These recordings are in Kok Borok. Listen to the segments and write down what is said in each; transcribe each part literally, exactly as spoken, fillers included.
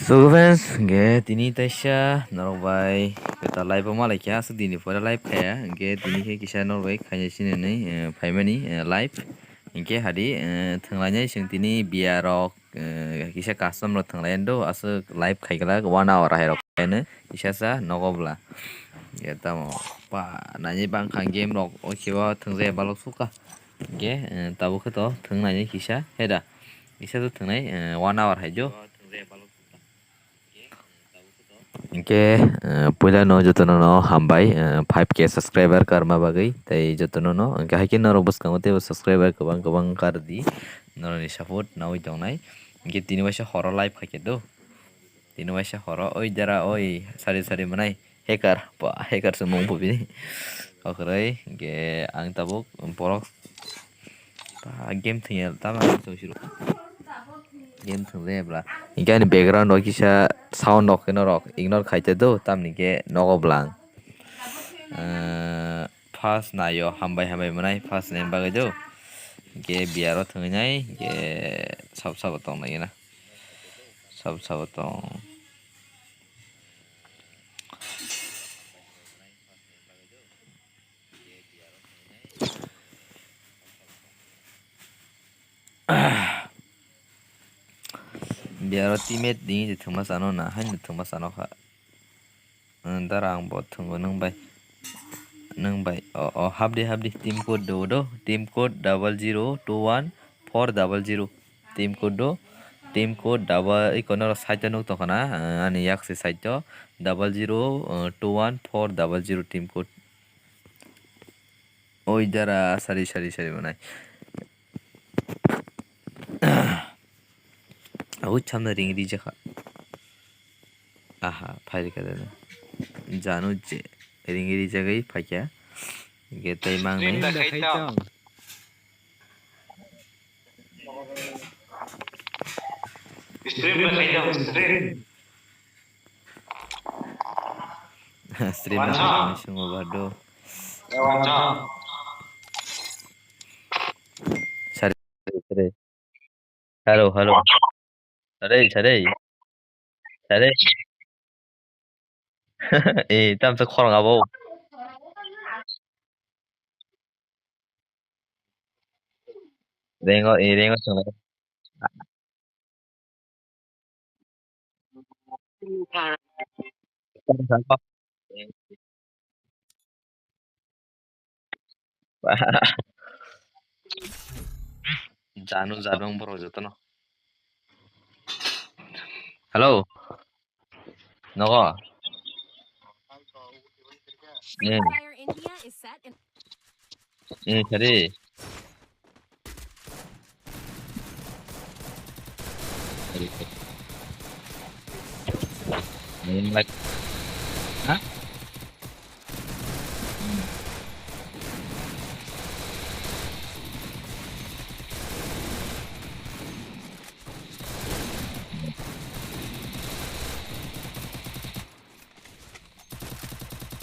So friends, hingke tini taisa norok bai kwtal live o malai kha, aswk dini pore live khaya, hingke tini khe kisa norok bai khaina sinani, eh, phaimani, eh, live. Hingke hadi, eh, thwnglainai chwng tini biya rok, eh, kisa custom rok thwnglai do, aswk live khai glak one hour hai rok khaino kisa sa nogo bwla. Ya tamo pa naini bangkha game rok o khiba thwngjaya balok sukha. Hingke, eh, tabuk khe to thwngnaini kisa heda. Kisa to thwngnai, eh, one hour hai do. Hingke, eh, puila no jotono no hambai, eh, five K subscriber karma bagwi, tei jotono no, hingke haikhe norok bwskango teibo subscriber kwbang kwbang kar di, norokni support nawi tongnai. Hingke tini waisa horo live khaikhe do. Tini waisa horo, oi dara, oi, sari sari manai, hacker, pa, hacker se mung bini. Okhoroi, hingke ang tabuk borok, pa, game thwngya, tamo ang thwng siro. Game thwng le bla. Hingke ani background o kisa sound rok khe norok ignore khai te do, tamni khe nogo bwla ang. Eh, first naio, hambai hambai manai, first nai bagwi do. Hingke biya rok thwngwi nai, hingke sab sabo tong nai na. Sab sabo tong. Biaro teammate dini je thwngma chano na, haino thwngma chano kha. Ang dara ang bo thwngo nwng bai. Nwng bai. O, o, hapdi, hapdi. Team code do, do. Team code double zero two one four double zero. Team code do. Team code double, iko norok side o nuk tongkha na, eh, ani yak se side o double zero, eh, two one four double zero team code. Oi dara, sari, sari, sari manai. Ui, chamna ring ri jakha. Aha, phai rikha dada. Janu je, ring ri jagwi phaikha. Ge tei mang nai. Stream da khai tong. Stream da khai tong, stream. Stream na Wanjang. Kami semua bado. Ya, Wanjang. Sari, sari. Halo, halo. Sari, sari. Sari. Eh, tam sa khorang abo. Rengo, eh, rengo sung. Janu, janu ang borok jotono. Hello. Nogo. Eh. Eh, sari. Sari, sari. Main like. Hah?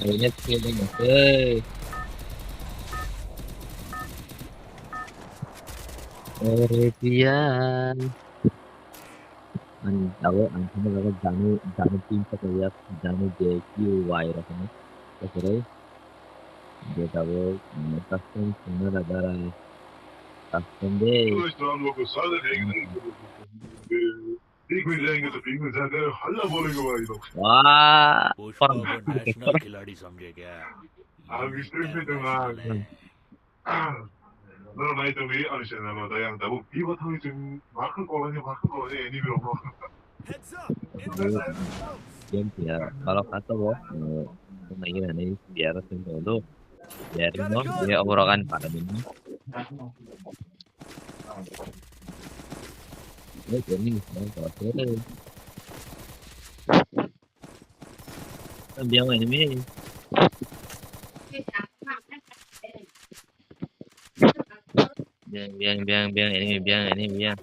Ayo, let's kill them, okay. Ore dia. Ang tahu, ang sama jaga janu, janu team sa kaya, janu J Q Y rok ni. Oke, dia tahu, mm, custom sana ada, custom deh. Wah, Pushpa को नेशनल खिलाड़ी समझे क्या? Norok nai tongwi ani channel o, tei ang tabuk bibo thangwi chwng makha kolani, makha kolani enemy rokno. Game ya, kalau kata bo, nai nai biar sing dulu. Biar no, dia orang kan pada ini. Eh, ini, eh, eh. Biang enemy. Biang, biang, biang, biang, enemy, biang, enemy, biang.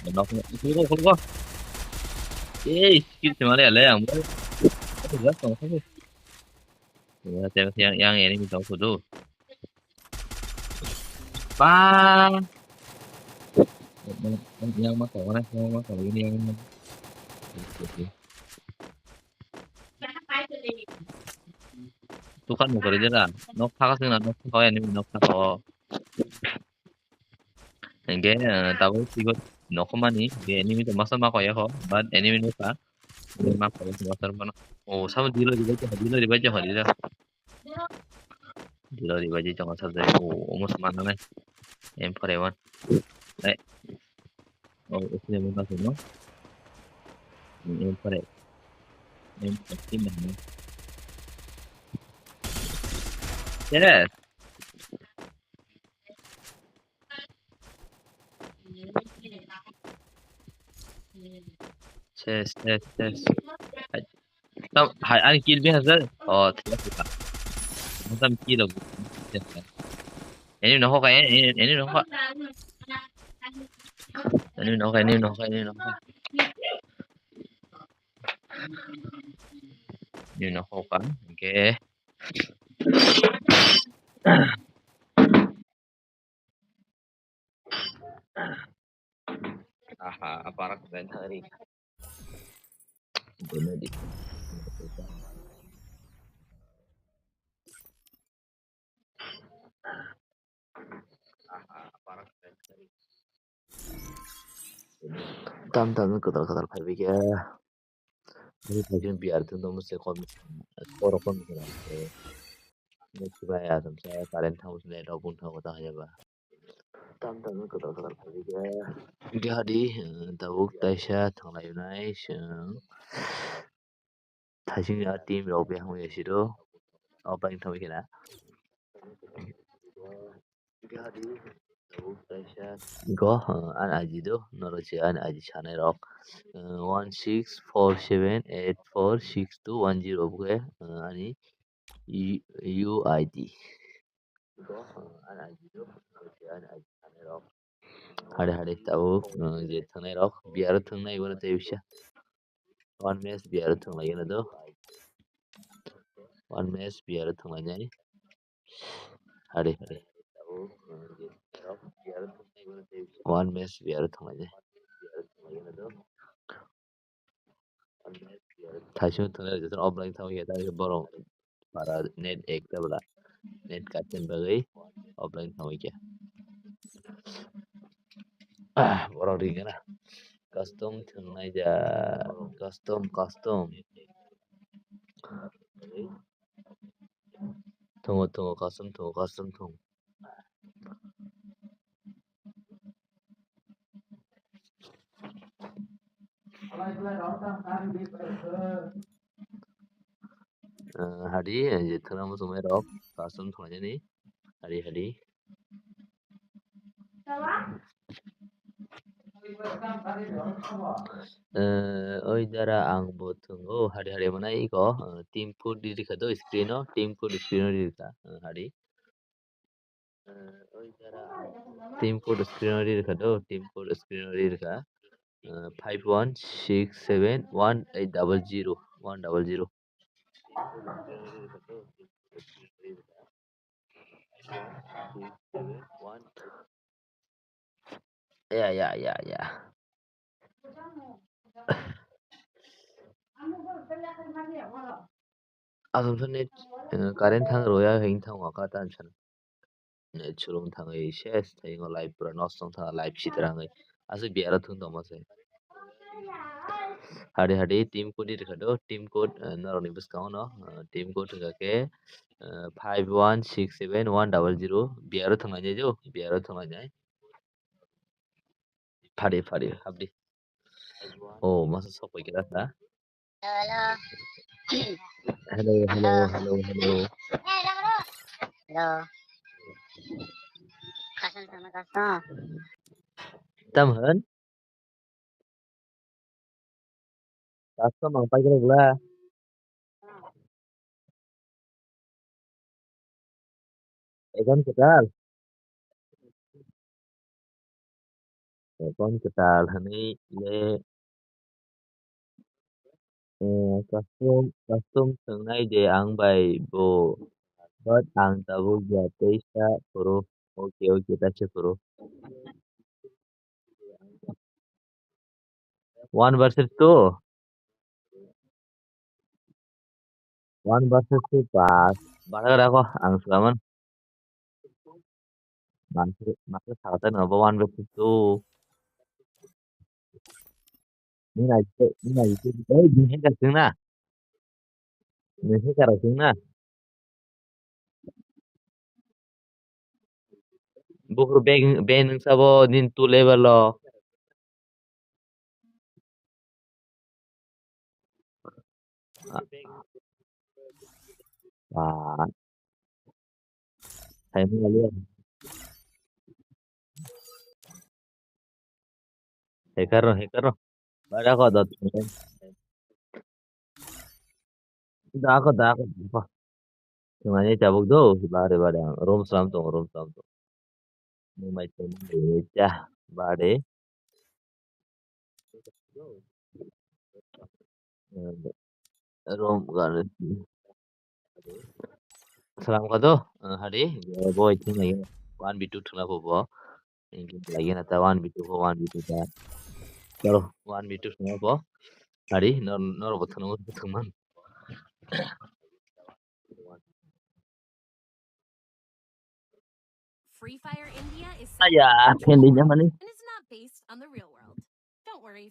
Knock, knock. Go, go, go, go. Eh, skip se mare ale ang. Aduh, gas tong, aduh. Ya, yang, yang enemy tong, aduh. Bang. Yang ma kawai, yang ma kawai, yang ma. Tukan mo kari dera. Nok thaka sing na, nok thaka, enemy nok thaka. Hingke, eh, tabuk sigo nokho mani, hingke enemy to masa ma koya kho, but enemy nokha. Ma koya kho, masa ma. Oh, sama dilo, dilo, dilo, dilo, dilo. Dilo, dilo, dilo, sama sa dai. Oh, almost mana nai. M four A one. Eh. Oh, it's never nothing, no? M four A. M four A. Yes. Ses, ses, ses. Hai. Tam, hai, ani kill bihar sir. Oh, thila thila. Tam kill of. Yes, sir. Enemy no hoka, enemy, enemy no hoka. Enemy no hoka, enemy no hoka, enemy no hoka. Enemy no hoka. Okay. Aha, aparak dan hari. Bener di. Aha, aparak dan hari. Tam tam kadal kadal phai bikya. Ini thakin biar tu nomor se kom, skor kom se. Ini coba ya, tam saya karen tahu sini, rok pun tahu kata hanya ba. Tam tam kadal kadal phai bikya. Hingke hadi, eh, tabuk taisa thanglai nai, seng. Thaising a team rok behang ya siro. Offline thangwi kena. Go, eh, an aji do, noro je an aji sanai rok. Eh, one six four seven eight four six two one zero buke, eh, ani U I D. Hari hari tabuk, eh, je thangnai rok, biaro thangnai ibono tei bisa. One match biaro thanglai gana do. One match biaro thanglai nai. Hari hari. One match biaro thanglai nai. Thaisung thwngnai jotono offline thangwi khe, tei borok para net ekta bwla, net kaisa ni bagwi offline thangwi khe. Borok ringana custom thwngnai ja, custom, custom. Thungo, thungo, custom thungo, custom thung. Eh, hadi, eh, je thwna muchungmai rok, custom thungnai jani. Hadi, hadi. Eh, oi dara ang bo thungo, hadi, hadi mana iko, eh, team code di rikha do screen o, team code screen o di rikha, eh, hadi. Team code screen o ri rwkha do, team code screen o ri rwkha. Uh, five one six seven one eight double zero, one double zero. Ya, ya, ya, ya. Aswk net, eh, current thang rwya hing thang waka ta san. Net chulung thangwi ses thai ngo live pura nosto wng thang live sitra wngwi. Aswk biaro thung tongma se. Hadi hadi team code rwkha do, team code, eh, norokni bwskango no, eh, team code wngkha khe, eh, five one six seven one double zero. Biaro thwnglainai jo, biaro thwnglainai. Phari phari habdi. Oh, masa sok pai kira ta. Hello, hello, hello, hello. Hello. Kasan sama kasan. Tam han? Custom ang pai kira bula. Account kwtal. Account kwtal hani le, eh, custom, custom swngnai de ang bai bo. But ang tabuk ya teisa phuru. Okay, okay, taisa phuru. One versus two. One versus two pass. Bara rako ang selaman. Masa masa sakata no bo one versus two. Ni nai ni nai ni nai ni nai ni nai Nini karasing na. Bukur beng beng sabo nin tu level lo. Ah. Hai mo alia. Hacker no, hacker no. Bara ko dot. Dako, dako, dako. Tumani tabuk do, bare, bare. Room slam to, room slam to. Ni mai to, ni cha, bare. Room gare. Salam kado, hari, boy, thing lagi. One v two thang lapo bo. Engke lagi na ta one v two ko one v two ta. Chalo, one v two thang lapo. Hari, nor, nor bo thang, thang man. Free Fire India is Aya, phendi jamani. And it's not based on the real world. Don't worry.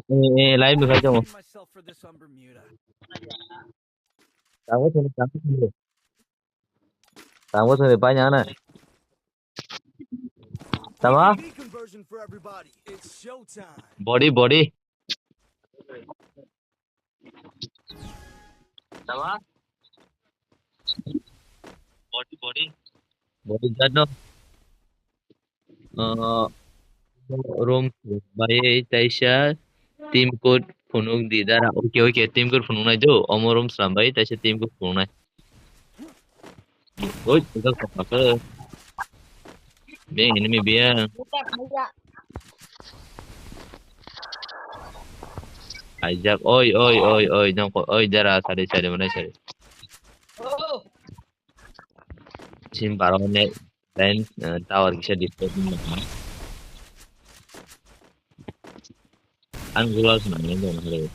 Eh, eh, live ni khai tongo. Myself for this on Bermuda. Tango sini, tango sini. Tango sini, banyak na. Tama? P V P conversion for everybody. It's showtime. Body, body. Tama? Body, body. Body jat no. Uh, room bai taisa team code phunuk di dara. Okay, okay, team code phunuk nai do. Omo room slam bai taisa team code phunuk nai. Oi, ujak kok kok. Beng enemy bia. Ajak, oi, oi, oi, oi, nang ko, oi, dara, sari, sari, mana sari. Sim baro ne, line, eh, tower kisa disturb ni. Ang gula swnam ni dong hare.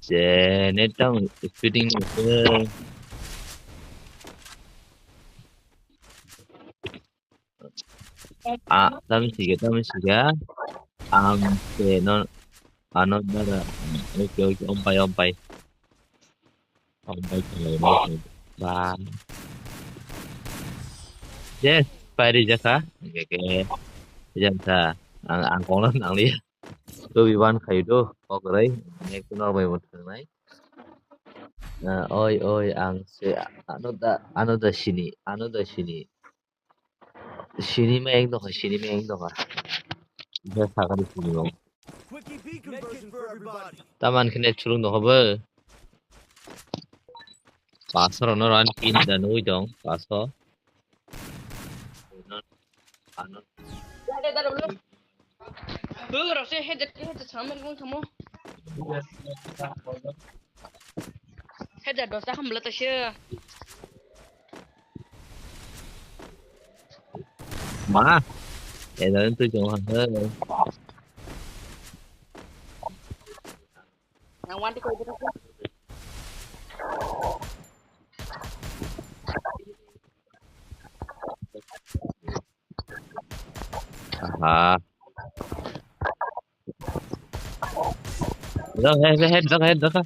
Je, net tam speeding ni se. Ah, tam siga, tam siga. Ang se no, ano dara. Okay, okay, ompai, ompai. Ba. Yes, pari jaka. Oke, oke. Jang sa. Ang, ang kong lang nang li. Tubi wan khai do. Kok rai. Nek tu nor bai mut nai. Na, oi, oi, ang se. Ano da, ano da sini. Ano da sini. Sini ma ek dong, sini ma ek dong. Bisa sakali sini dong. Quick E P conversion for everybody. Taman kene chulung dong bo. Paso rono ran pin da nui dong, paso. Bwrwk rok se headset, headset sama ringwi thangmo. Headset dosa hamla taisa. Ma, eh, dah tu cuma. Nang wanti koi bwrwk. Aha. Dok, head, head, dok, head, dok.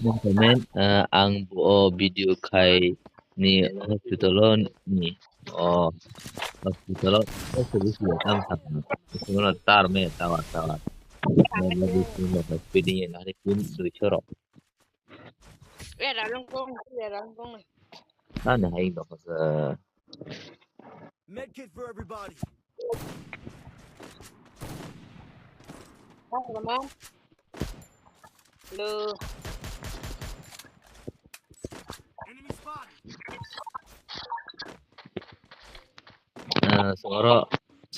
Comment, ah, ang bo o video khai ni hospital o ni. O hospital o, o service ya tam sa. Hospital o tar me tower, tower. Speeding ya nari pun dui choro. Eh, ralong kong, eh, ralong kong. Nani hai dok sa. Med kit for everybody. Hello. Enemy spotted. Ah, songoro.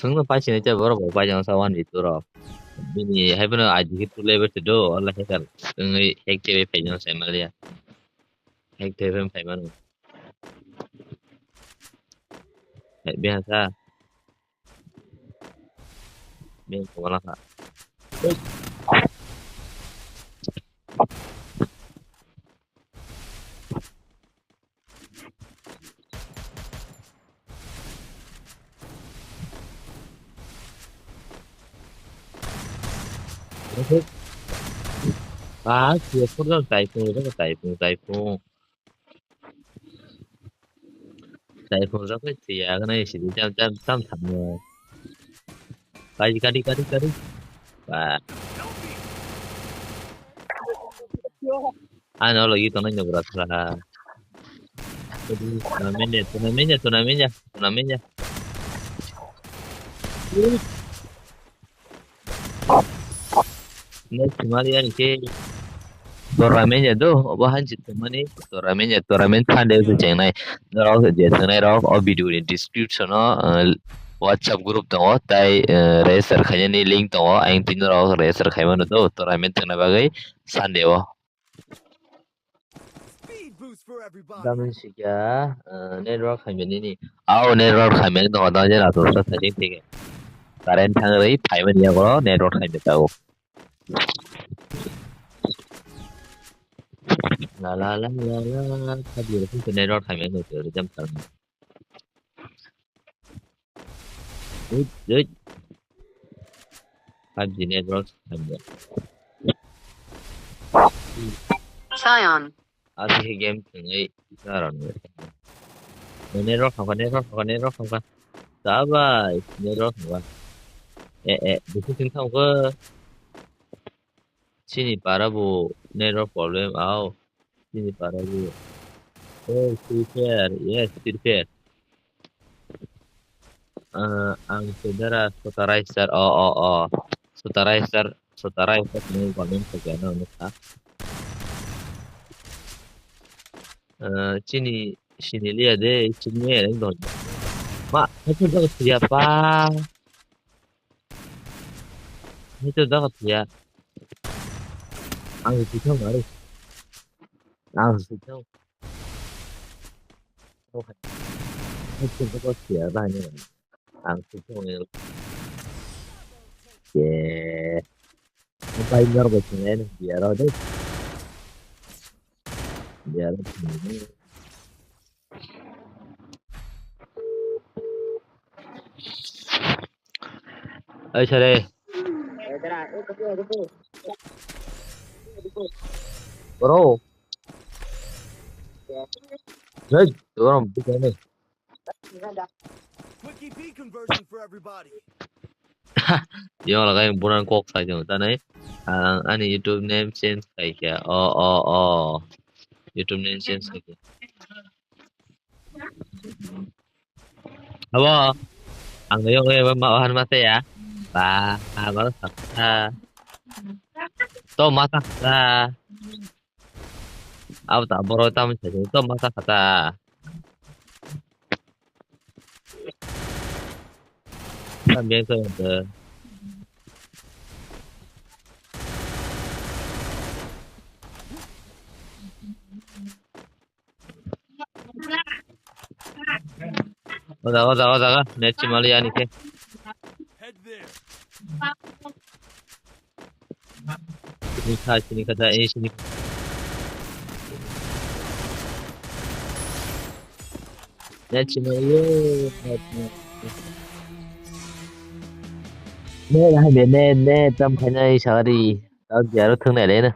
Thwngno paisini tei borok bo paijak sa one v two rok. Bini hai phano I D khe tule bai se do, Allah hacker wngwi hack tei bai paijak sa Himalaya. Hack tei bai paimano. Hai bihasa. Bini wala kha. Ah, siya pura taipung, taipung, taipung. Taipung rok khe siya, gana sidi jam, jam, jam thango. Kari, kari, kari, kari. Ba. Ano lagi tongo nyo bra thla. Tuna menya, tuna menya, tuna menya, tuna menya. Next mali ani ke. Tournament ya do, obo hanchi tongmani tournament ya, tournament Sunday se chengnai. Norok je tongnairok o video ni description o, eh, WhatsApp group tongo, tai, eh, register khainani link tongo, ang tini norok register khaimano do, tournament tongna bagwi Sunday o. Speed boost for everybody. Damin sikya, eh, network hamya nini. Au, network hamya ni tongo, dajera to sa thajin thike. Current thangri, phaimani yago, network hamya tao. La la la la la, khabir phun network hamya no to, jam thang. Wait, wait. Five G network hamya. Sion. Asih game thangwi isa rano. Network hamka, network hamka, network hamka. Sabai, network hamka. Eh, eh, buku sing thangka. Chini para bo network problem, au. Chini para bo. Oh, Free Fire, yes, Free Fire. Ah, ang saudara Sutara Star, oh, oh, oh. Sutara Star, Sutara Star ni comment ko kena nukha. Ah, chini, chini liya de, chini liya de, dong. Ma, itu dong siapa? Itu dong siapa? Ang itu dong harus. Ang itu dong. Ang sung ko sia ba ni. Ang sung ko ni. Ye. Ang pai nor ba sing ni biar ada. Biar ada. Ai sare. Bro. Hey, orang bukan ni. Quickie P conversion for everybody. Yo lagai buran kok sai jeng tanai. Ang ani YouTube name change kai kya. Oh, oh, oh. YouTube name change kai kya. Abo. Ang yo ngai ma han ma ya. Ba, ba, ba, ba. To mata. Abo ta borok tamo sai to masa khata. Tam beng to to. Oda, oda, oda, net chimali ani ke. Head there. Sini kha, sini kha, da, eh, sini. Ne, sini, yo, ne, ne. Ne, ne, ne, ne, tam khaina, i sagari. Tam biaro thang nai le na.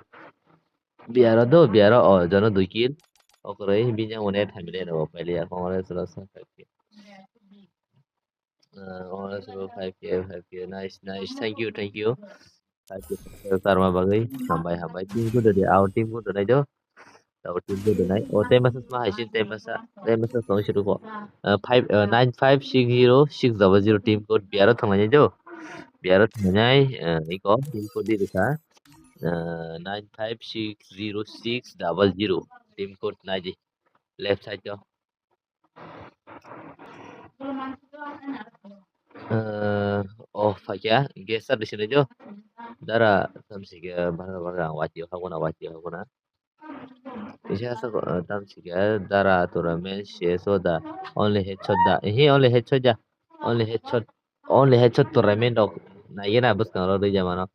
Biaro do, biaro, o, jono dui kill. Okoroi, binya one family na, o, pele, ya, kongre, sura, sa, sa, kill. Uh, honestly, five K, five K, nice, nice, thank you, thank you. Five K, karma bagwi, hambai, hambai. Team good dia, our team good nai do. Our team good nai. O, ten masa sama haisin, ten masa, ten masa song siru ko. Uh, five, uh, nine five six zero six double zero team code biaro thangnai do. Biaro thangnai, uh, iko, team code di rika. Uh, nine five six zero six double zero team code nai di. Left side do. Eh, oh, phaikya, guest service ni jo. Dara, tamsike, bhara, bhara, wati, hagona, wati, hagona. Isa sa, eh, tamsike, dara, tournament, sheso da, only headshot da. He only headshot da, only headshot, only headshot tournament dok. Na, yena bus kang ro rija mano.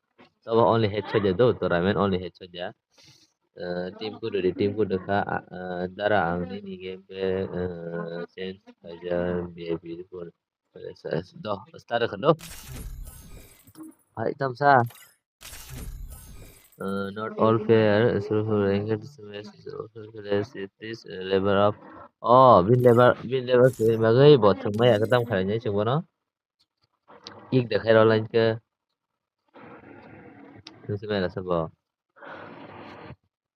Tobo only headshot da do, tournament only headshot da. Eh, team kudu di, team kudu kha, ah, eh, dara ang nini game pe, eh, change khaijak, V I P report. Do, start kha do. Hai, tamsa. Uh, not all player is for ranked match is also players. Please, uh, level up. Oh, bin level, bin level se bagwi bo thwngmaya khe tam khainai chwng bono. Ik dekhai rw lain khe. Thwngsi mai rasa bo.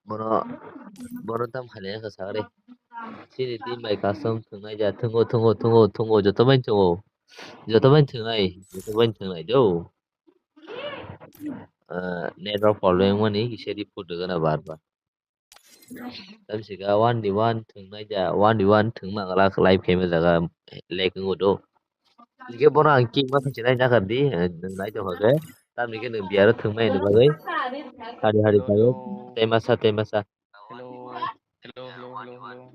Bono, bono tam khainai khe sakri. Chini team bai custom thwngnai ja, thwngo, thwngo, thwngo, thwngo, joto bai thwngo. Joto bai thwngnai, joto bai thwngnai do. Ah, network problem wngmani kisa report rwgana bar bar. Tamsika one di one thwngnai ja, one di one thwngma glak live khaima jaga lag wngo do. Hingke bono ang kick ma khachi nai jakar di, eh, nwng nai tongkha khe. Tamni khe nwng biyaro thwngmai ni bagwi. Hari hari tayo. Tei masa, tei masa. Hello. Hello, hello, hello, hello.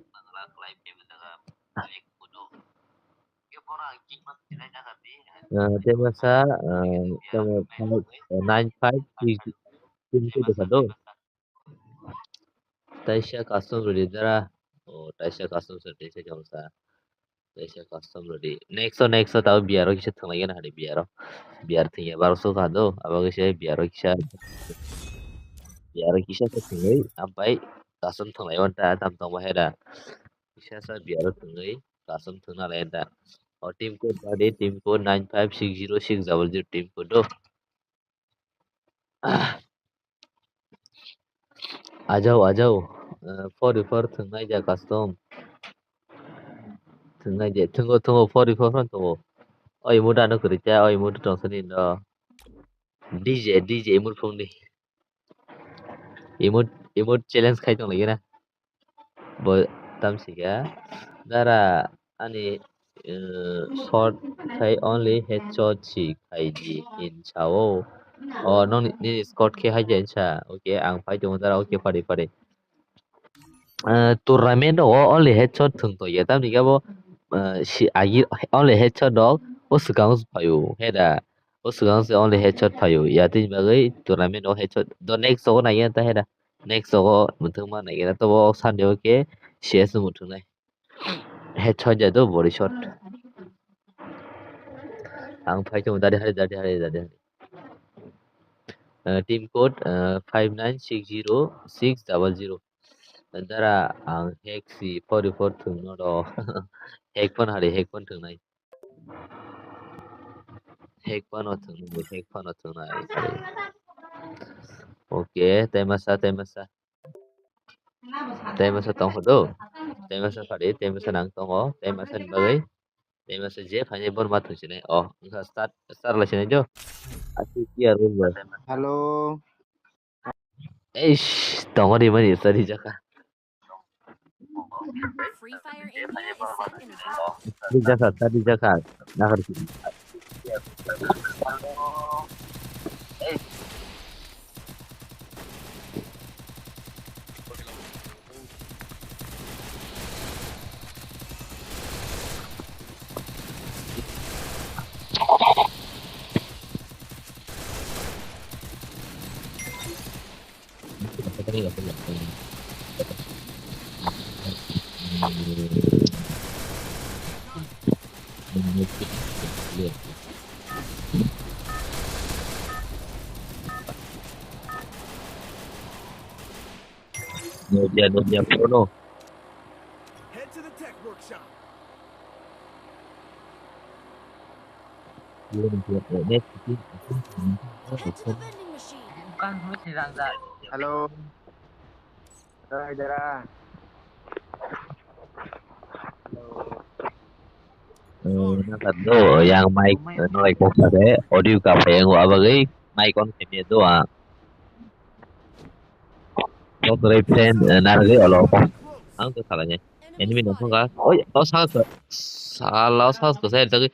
Ah, tei masa, ah, tamo, tamo, eh, nine five six, six, six, six, six, Taisa custom rwdi dara. O, taisa custom se, taisa jongsa. Taisa custom rwdi. Next o, next o, tabo biyaro kisa thwnglai gana hari biyaro. Biyar thwngya baro sukha do. Abo kisa biyaro kisa. Biyaro kisa se thwngwi, ampai custom thwnglai wanta, tam tongba hera. Kisa sa biyaro thwngwi, custom thwngna lai da. O team code badi, team code nine five six zero six double zero team code do. Ajau, ajau. Eh, four four thwngnai ja custom. Thwngnai je, thwngo, thwngo, four four phano thwngo. Oi, muda no kwrwi cha, oi, muda tongsa ni no. D J, D J, imur phungni. Imur, imur challenge khai tong lagi na. Bo tamsika. Dara ani, eh, shot khai only headshot si khai di hin sao. O nong ni, ni squad khe hai jen sa. Okay, ang phai tongo dara, okay, pari, pari. Eh, tournament o only headshot thwng to ya. Tamni khe bo, eh, si agi only headshot dok. O swkang phaio. Heda. O swkang se only headshot phaio. Ya tini bagwi tournament o headshot. Do next o nai ya ta heda. Next o muthungma nai ya. To o Sunday o khe C S muthungnai. Headshot ya do body shot. Ang phai tong dari hari, dari hari, dari hari. Eh, team code, eh, five nine six zero six double zero. Dara ang hack si forty four thwngno do. Hack phone hari, hack phone thwngnai. Hack phone o thwngnai, hack phone o thwngnai. Okay, tei masa, tei masa. Tei masa tong kho do. Tei masa phari, tei masa nang tongo, tei masa ni bagwi. Tei masa je phaini bor ma thung sinai. Oh, wngkha start, start lai sinai jo. Aswk clear wngya. Hello. Eish, tongo ri mani sa ri jaka. Free Fire in here is set in a Ri jaka, sa ri jaka. Nagar. Nodia, nodia, pro no. Head to the tech workshop. Hello. Dara, dara. Hello. Eh, nakat do, yang mic, eh, nolai kok sa de, audio ka pa yang wa bagwi, mic on khe do, ah. Kok rai friend, eh, narwgwi olo kok. Ang to khala ne. Enemy no thangka. Oi, o sa sa. Sala o sa sa sa.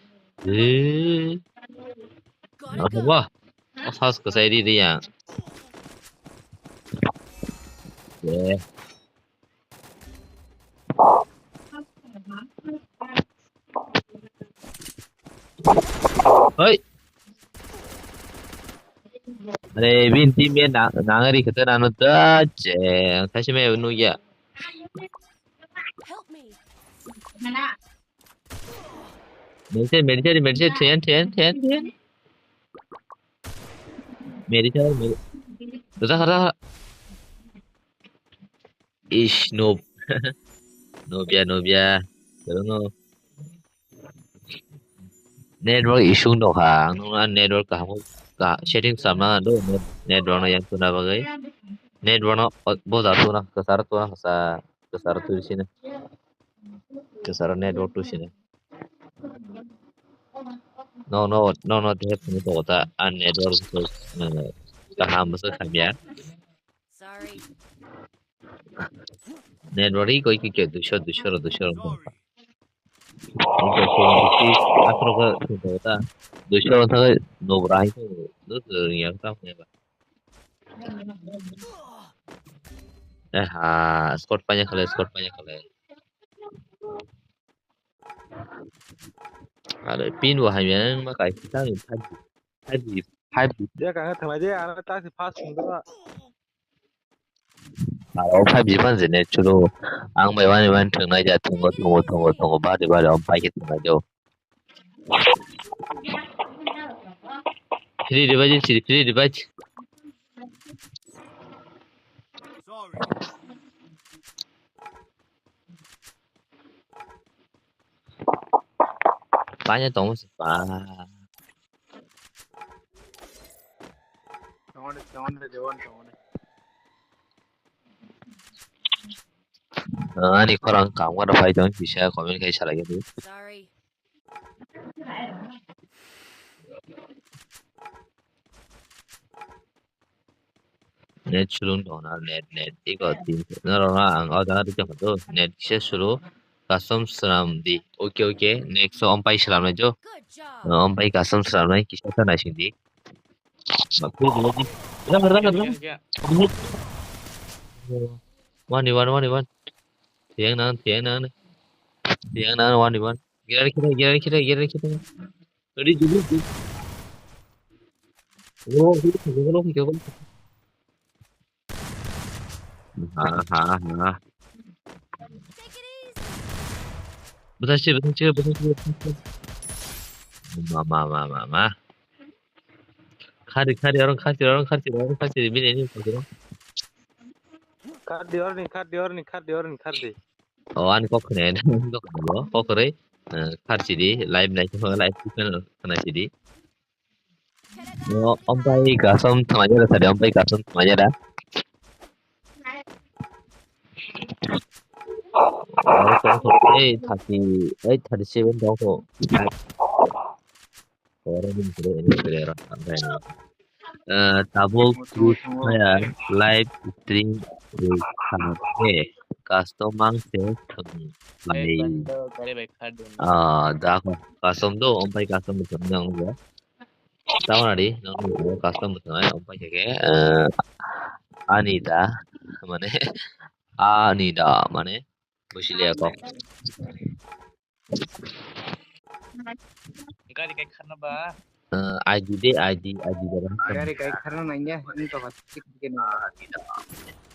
Eh. Gotta go. Wah. Oh, house ko sai ri ri ya. Eh. Hoi. Are, bin team ya na, nangari kata nanu ta, je, kasi me nu ya. Help me. Medicine, medicine, medicine, ten, ten, ten, ten. Medicine, med-, rata, rata. Ish, noob. Noob ya, noob ya. Pero no. Network issue no ha. Ang nung network kaham ka setting sama do net-, network no yang tuna bagai. Network no boza tuna kasar tuna kasa kasar tu sini. Kasar network tu sini. No, no, no, no, they have to go ta an network tu, eh, kaham masa khamya. Sorry. Network ri koi ki ke dusho, dusho, dusho. Asro ka ta dusho ta no brai ko do yang ta ne ba. Eh ha, squad panya khale, squad panya khale. Are pin bo hamya ma kai ta ni five G, five G, five G. Ya ka thanglai de, ana ta si fast sung da. Aro five G fan jene chulu. Ang bai wani wani thwngnai ja thwngo, thwngo, thwngo, thwngo, bari, bari, om pai khe thwngnai jo. Free device, free, free device. Panya tong se pa. Tong de, tong de, Dewan, tong de. Ah, ani khorang kam gana phai tong kisa comment khai salai gani. Sorry. Net sulung tong na, net, net. Iko tin. Norok na ang o jaga rikha phato. Net kisa sulu. Custom swnam di. Okay, okay. Next o ompai swnam nai jo. Good job. Ompai custom swnam nai kisa ta nai sing di. One, one, one, one. Tiang nang, tiang nang. Tiang nang, one, one. Gira, gira, gira, gira, gira, gira. Ready, ready, ready. Go, go, go, go, go, go. Ha, ha, ha. Take it easy. Bwthai se, bwthai se, bwthai se, bwthai se. Ma, ma, ma, ma, ma. Khari, khari, oro khari, oro khari, oro khari, bini ni khari. Khari, oro ni khari, oro ni khari, oro ni khari. O, ani kok khne, ani kok khne, kok khre. Eh, khari sidi, live nai, live khna sidi. No, ompai custom thangna jada sadi, ompai custom thangna jada. Aro tong kho, eh, thirty, eh, thirty seven tong kho. Oro ni kre, ni kre, ro, thang thai ni. Eh, tabuk Crossfire live stream rwkha khe custom ang se thwng lai. Ah, da custom do, ompai custom thwng nang ya. Tamo nadi, nang custom thwng ai, ompai khe, eh, ani da, mane, ani da, mane, buji liya kok. Gari kai kharna ba? Eh, I D de, I D, I D de ba. Gari kai kharna nangya, ini to ba, tik tik ni.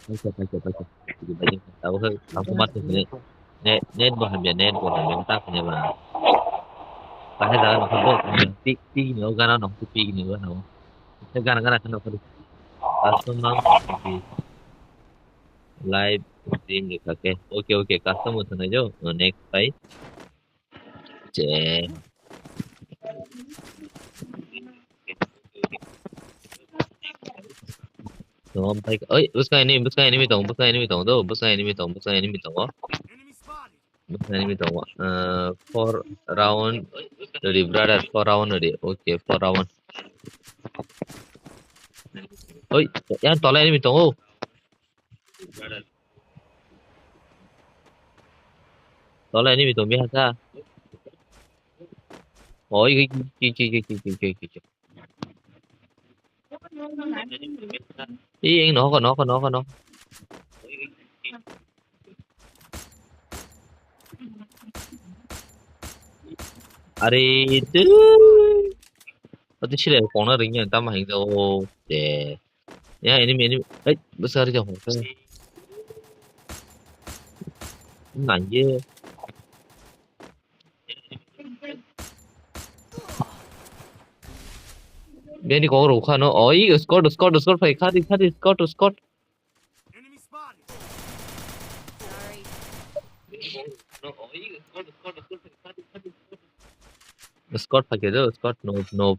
Paisa, paisa, paisa. Tik tik ni. Tahu ke, aku mati sini. Net, net bo hamya, net bo hamya, tak hamya ba. Pahe jaga no khabo, tik tik ni, gana no, tik tik ni, gana. Gana, gana, gana, gana. Custom mang, live stream ni kake. Okay, okay, custom mo thana jo, next pai. Che. Tong pai. Oi, buska enemy, buska enemy tong, buska enemy tong do, buska enemy tong, buska enemy tong. Buska enemy tong. Eh, four round ready, brother, four round ready. Okay, four round. Oi, yang tola enemy tong. Tola enemy tong biasa. Oi, oi, oi. Ih, eng nokho, nokho, nokho, nokho. Are, tu. Ati sile kona ringya tama hingda o. De. Ya, enemy, enemy. Ai, besar jauh. Nangye. Beni kok rukha no. Oi, squad, squad, squad, phai, khadi, khadi, squad, squad. Squad phai khe do, squad, no, no.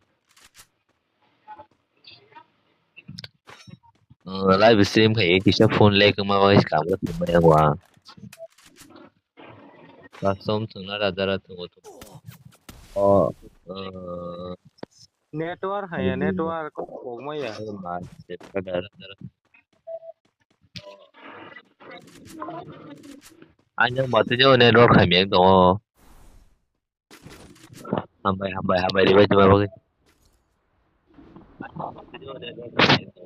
Uh, live stream khai kisa phone lag ma bai kam la thumai ang wa. Custom thungna raja ra thungo thung. Oh, uh, Network haya, network kok maya. Ma se kada. Anya mati jo network khai mek tongo. Hambai, hambai, hambai, ribai tuma bagwi.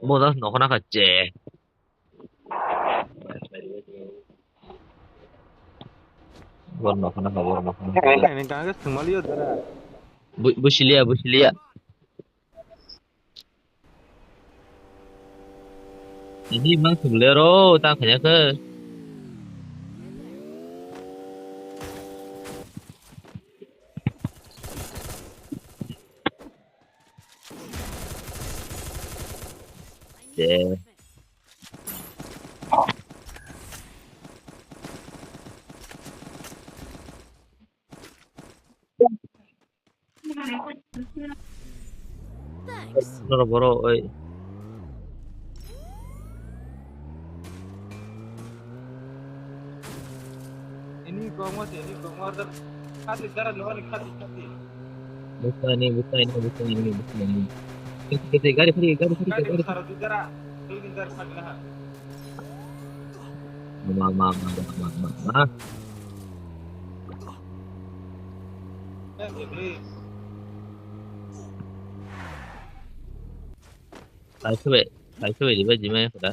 Mo das nokho nakha che. Bor nokho nakha, bor nokho nakha. Ni tangke sumaliyo dara. Bu-, busiliya, busiliya. Ini mang sumlero, ta khanya khe. Yeah. Thanks. Noro boro oi. Ini kongma sini kongma order. Khati dara no ni khati khati. Bukan ini, bukan ini, bukan ini, bukan ini. Kete, kete, gari phari, gari phari, gari phari. Sara dudara, dudin dar khati laha. Ma, ma, ma. Kaisa bai, kaisa bai riba jima ya kuda.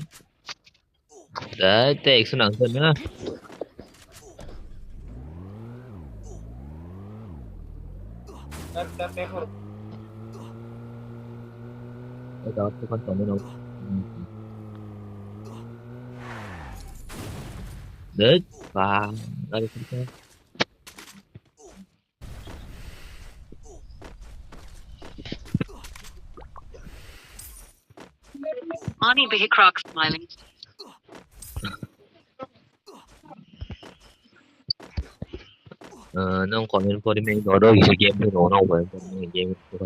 Dai, te ekso nang khe na. Eka, bukan kamu nang. Dai, bang, ada kita. Ani bihi croc smiling. Uh, nang comment pori main dodo isi game tu no no game tu.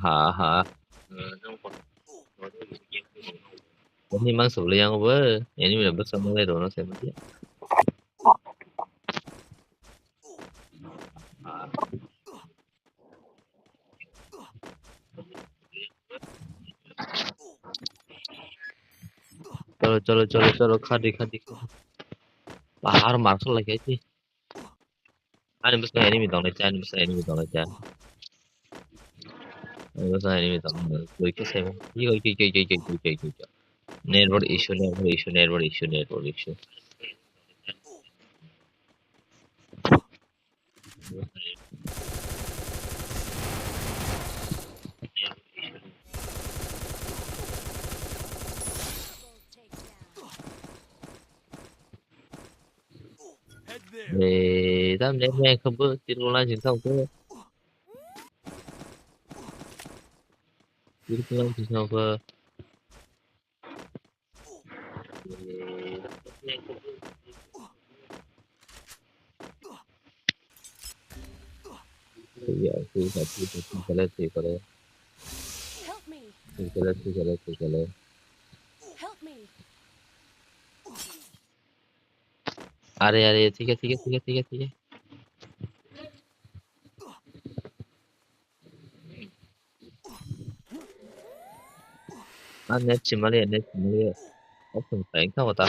Ha ha. Ini mang sebelah yang apa? Ini udah besar mulai dono saya mati. Chalo, chalo, chalo, chalo, khadi, khadi, khadi. Bahar marshal lagi aja. Ani bwskango enemy tongnai cha, ani bwskango enemy tongnai cha. Ani bwskango enemy tongnai. Koi khe sebo. Koi, koi, koi. Network issue, network issue, network issue, network issue. Eh, tam ne me khabu tirkul na jin thang ko. Tirkul na jin thang ko. Iya, sih, sih, sih, sih, sih, sih, sih. Help me. Sih, sih, sih, sih, sih, sih. Help me. Are, are, thik hai, thik hai, thik hai, thik hai, thik hai. Ah, net chimali, net chimali. Option pa, engkha kota.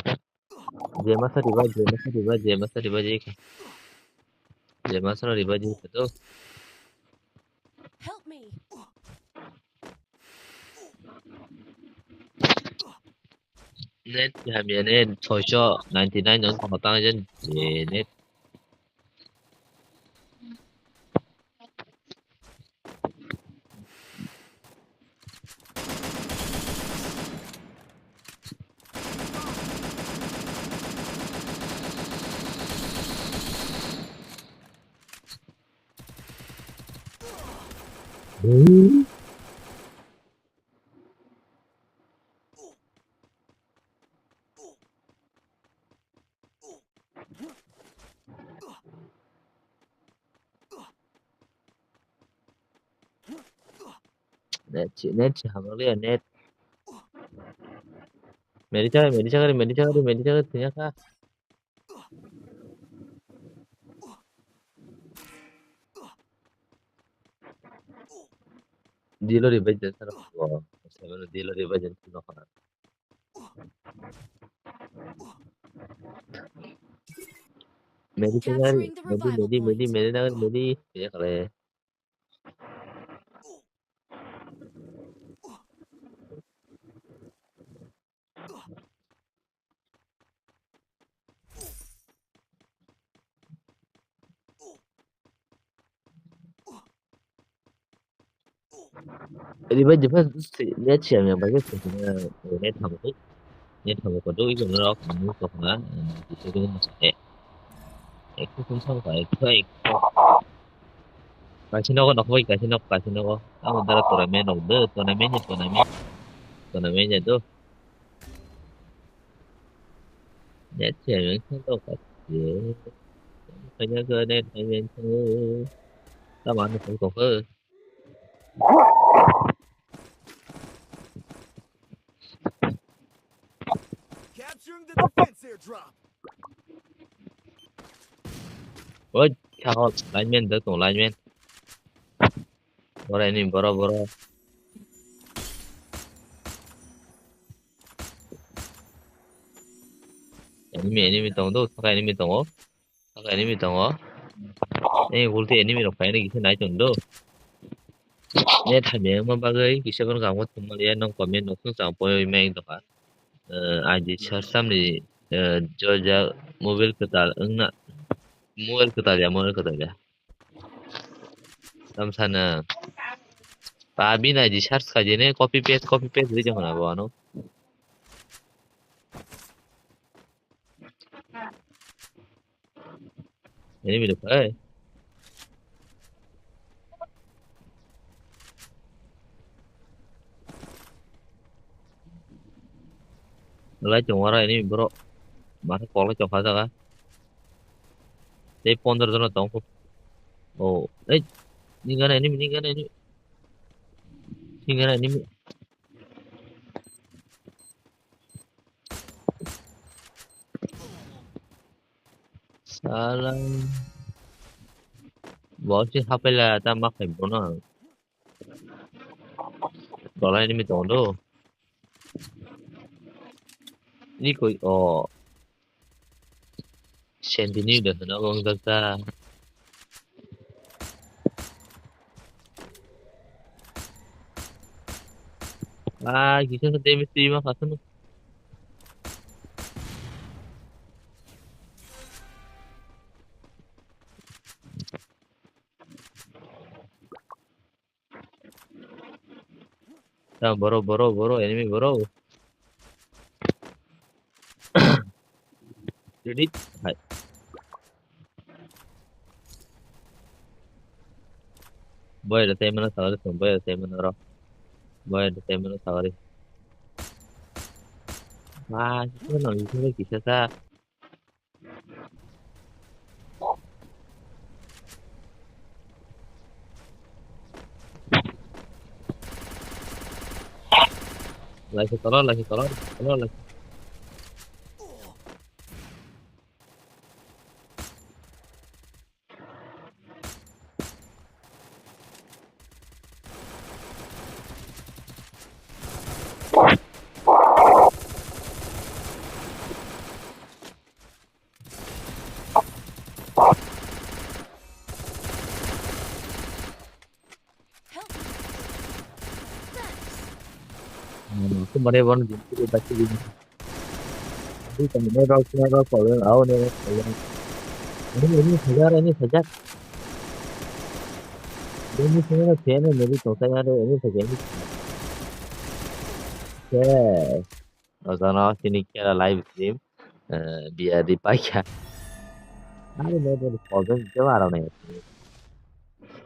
Je masa riba, je masa riba, je masa riba, je ka. Je masa no riba, je ka to. Help me. Net hamya net soicho ninety nine jon tong tang jen je net. Net si, net si hamya liya net. Meri chakri, meri chakri, meri chakri, meri chakri, tinya ka. Dilo revive jan sara. Dilo revive jan sara. Medi kagari, medi, medi, medi, medi nagari, medi. Ya kale. Riba jiba net siya yang bagai sih net hamuk net hamuk kodo itu ngerok hamuk kok na itu itu masih eh itu pun sama kayak itu itu kasih noko noko kasih noko kasih noko kamu darah tournament noko deh tournament nya tournament tournament nya tuh Net siya yang sendo kasi. Kanya ke net yang sendo. Tama na kong kong ke. Capturing the defense airdrop. Oi, chao, lineman da tong lineman. Bora ini, bora, bora. Enemy, enemy tongo do, saka enemy tongo. Saka enemy tongo. Ni ulti enemy rok paina kisa nai tong do. Ne thamya ma bagwi kisa ban gamo thumaliya nong comment nokthung chang poi mai tongkha. Eh, aji sar samni, eh, joja mobile kwtal wngna. Mobile kwtal ya, mobile kwtal ya. Tam sana. Pa bini aji search khaijene copy paste, copy paste rijak hwnna bo ano. Ini bini phai. Lai tong wara ini bro. Masa kolai tong kha jaga. Tei pondro jona tong kho. Oh, ei. Ni gana ini, ni gana ini. Ni gana ini. Salang. Bo si hapela ta ma khai bono. Tola ini mi tondo. Ni koi o. Sendini udah sana bang kata. Ah, kita sa damage di mah kasih. Ya, boro, boro, boro, enemy boro. Ready? Hai. Boy, da tayo mana sawari, boy, da tayo mana ro. Boy, da tayo mana sawari. Ah, kita nang itu lagi sasa. Lagi tolong, lagi tolong, tolong lagi. Kumare bon din kiri basi din. Adi kami ne rok ne rok problem, au ne rok problem. Ini, ini saja, ini saja. Ini semua tiada, ini total ada, ini saja, ini. Yes. Ozono sini kera live stream. Eh, biar dipaikha. Ada ne rok problem, coba ada ne.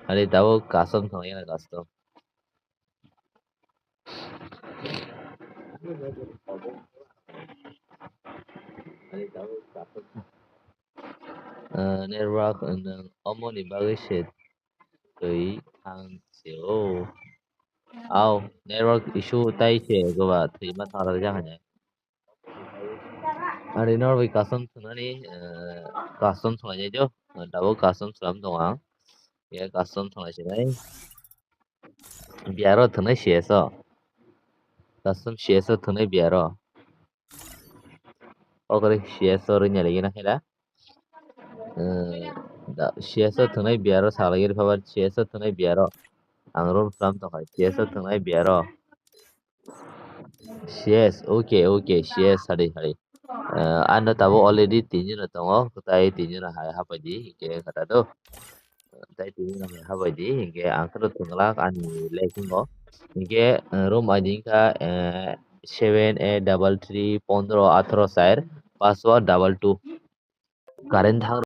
Ada tahu custom thangya na custom. Eh, network, eh, omoni bagwi se twi thang se o. Au, network issue tai se goba thwima thang jak hanya. Ari norok bai custom thwngnani, eh, custom thwngnai jo, tabuk custom thwlam tongo ang. Ya custom thwngnai sinai. Biaro thwngnai C S o. Custom C S o thwngnai biaro. Okore C S o rinyaligina khaira. Eh, da, C S o thwngnai biaro salai giri phabar C S o thwngnai biaro. Ang room thwlam tongkha C S o thwngnai biaro. C S, okay, okay, C S hari hari. Eh, ano tabuk already tinjona tongo, tai tinjona hai hapai di, hinkhe kata do. Tai tinjona hai hapai di, hinkhe ang kheno thwnglak ani life o. Hinkhe, eh, room I D wngkha, eh, seven eight double three pondro atharo char password double two. Current thang